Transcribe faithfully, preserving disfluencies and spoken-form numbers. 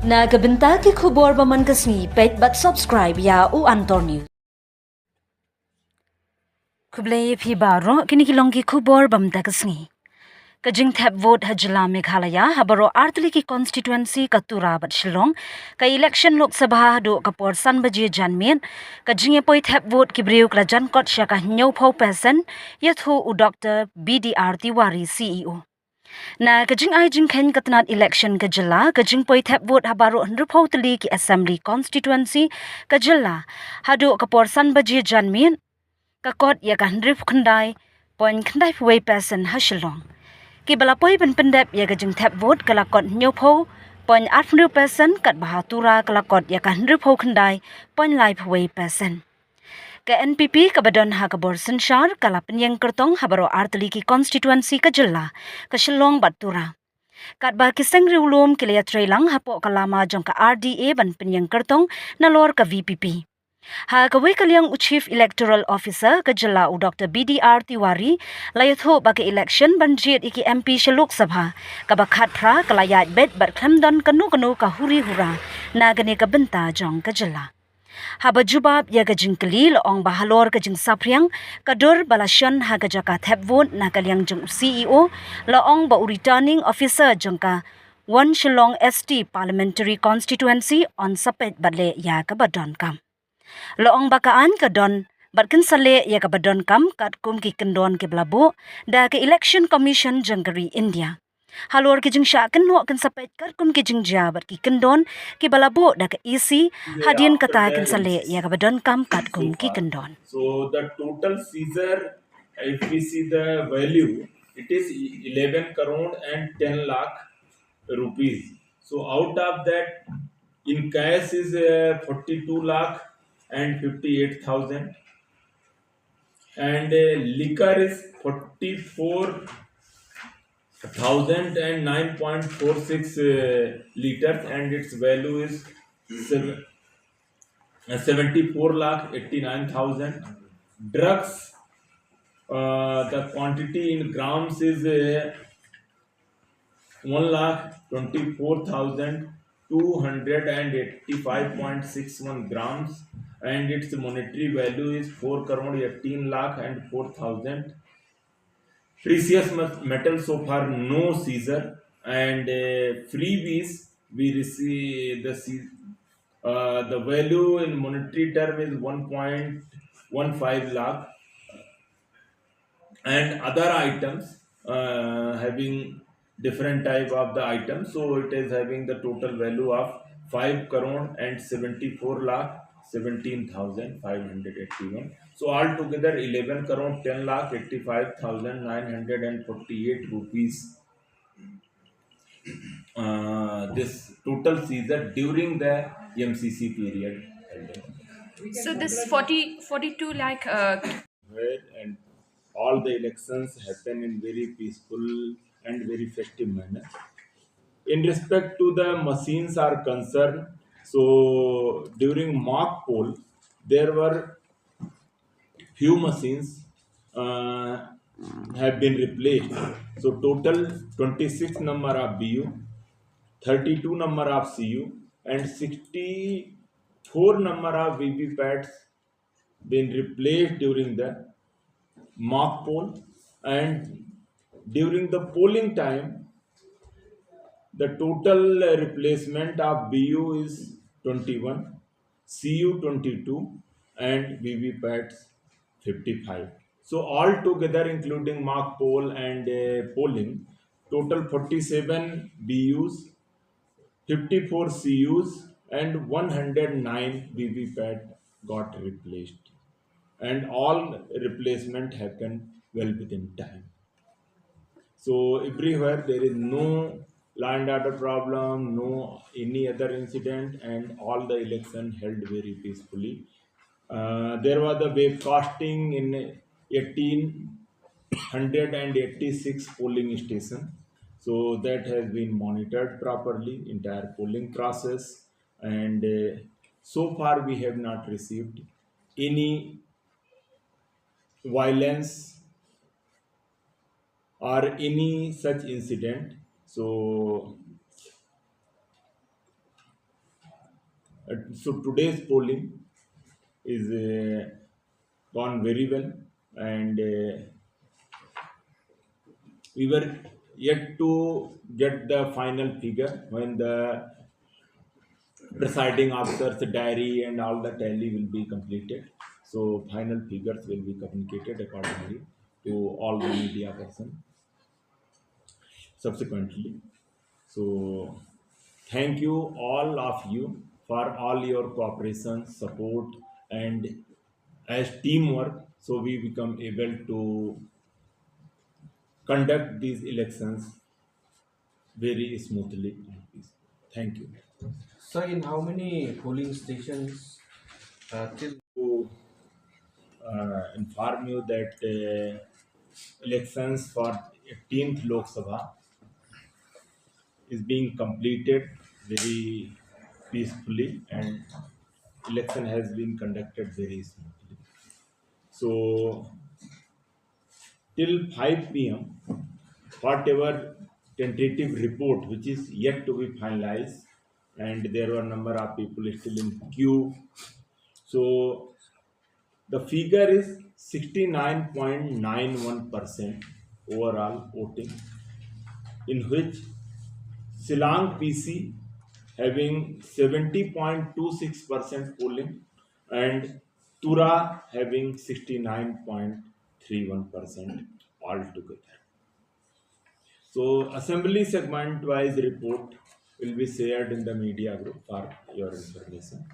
Na ka bynta ki khubor ba man ka sngi, peit bad subscribe ïa u Antor News. Khublei ïa phi baroh, kine ki long ki khubor ba mynta ka sngi. Ka jingthep vote ha jylla Meghalaya, ha baroh artylli ki constituency ka Tura bad Shillong, ka election Lok Sabha haduh ka por san baje janmiet, ka jingïapoi thep vote ki briew ka la jan kot sha ka hynñiewphew percent, ïathuh u Doctor B D R Tiwari, C E O. Na ka jingai jingkheiñ ka tnat election ka jylla, ka jingpoi thep vote ha baroh hynriewphew tylli ki assembly constituency ka jylla, haduh ka por san baje janmiet, ka kot ïa ka hynriewphew khyndai point khyndai phew wei percent ha Shillong. Ki ba la poi ban pyndep ïa ka jingthep vote ka la kot hynñiewphew point arphew percent, katba ha Tura ka la kot ïa ka hynriewphew khyndai point laiphew wei percent. Ka N P P kaba don ha ka bor synshar ka la pynïeng kyrtong ha baroh artylli ki constituency ka jylla, ka Shillong bad Tura. Katba ki seng riewlum ki la ïatreilang hapoh ka lama jong ka R D A ban pynïeng kyrtong nalor ka V P P. Ha kawei ka liang u Chief Electoral Officer ka jylla u Doctor B D R Tiwari la ïathuh ba ka election ban jied ïa ki M P sha Lok Sabha kaba khatphra ka la ïaid beit bad khlem don kano kano ka huri hura na kane ka bynta jong ka jylla. Haba jubab ïa ka jingkylli, la ong ba halor ka jingsaphriang ka dur ba la shon ha ka jaka thep vote na ka liang jong u C E O, la ong ba u returning officer jong ka One Shillong S T Parliamentary Constituency yn sa peit bad leh ïa kaba donkam. La ong ba ka aiñ ka don bad kin sa leh ïa kaba donkam katkum ki kyndon kiba la buh da ka Election Commission jong ka ri India. Halor ki jingshah kynnoh kin sa peit katkum ki jingjia bad ki kyndon kiba la buh da ka E C, hadien kata kin sa leh ïa kaba donkam katkum ki kyndon. So the total seizure, if we see the value, it is eleven crore and ten lakh rupees. So out of that, in cash is uh, forty-two lakh and fifty-eight thousand, and uh, liquor is forty-four thousand and nine point four six uh, liters, and its value is seven, uh, seventy-four lakh eighty-nine thousand. Drugs, uh, the quantity in grams is uh, one lakh twenty-four thousand two hundred and eighty-five point six one grams, and its monetary value is four crore eighteen lakh and four thousand. Precious met- metal, so far no seizure, and uh, freebies we receive the se- uh, the value in monetary term is one point one five lakh, and other items uh, having different type of the items. So it is having the total value of five crore and seventy-four lakh seventeen thousand five hundred eighty-one. So altogether eleven crore ten lakh eighty-five thousand nine hundred and forty-eight rupees. Uh, this total seizure during the M C C period. So this forty, forty-two lakh uh, where and all the elections happen in very peaceful and very festive manner. In respect to the machines are concerned, so during mock poll, there were few machines uh, have been replaced. So total twenty-six number of B U, thirty-two number of C U, and sixty-four number of V V P A Ts been replaced during the mock poll, and during the polling time, the total uh, replacement of B U is twenty-one, C U twenty-two, and V V P A Ts fifty-five. So altogether, including mock poll and uh, polling, total forty-seven B Us, fifty-four C Us, and one hundred nine V V P A T got replaced. And all replacement happened well within time. So everywhere there is no law and order problem, no any other incident, and all the election held very peacefully. Uh, there was a webcasting in eighteen hundred and eighty-six polling station. So that has been monitored properly, entire polling process, and uh, so far we have not received any violence or any such incident. So So today's polling is uh, gone very well, and uh, we were yet to get the final figure when the presiding officer's diary and all the tally will be completed. So final figures will be communicated accordingly to all the media person subsequently. So thank you, all of you, for all your cooperation, support, and as teamwork, so we become able to conduct these elections very smoothly. Thank you. So, in how many polling stations uh, till To uh, inform you that uh, elections for eighteenth Lok Sabha is being completed very peacefully, and election has been conducted very smoothly. So till five p m, whatever tentative report which is yet to be finalized, and there were number of people still in queue. So the figure is sixty-nine point nine one percent overall voting, in which Shillong P C having seventy point two six percent polling and Tura having sixty-nine point three one percent altogether. So assembly segment wise report will be shared in the media group for your information.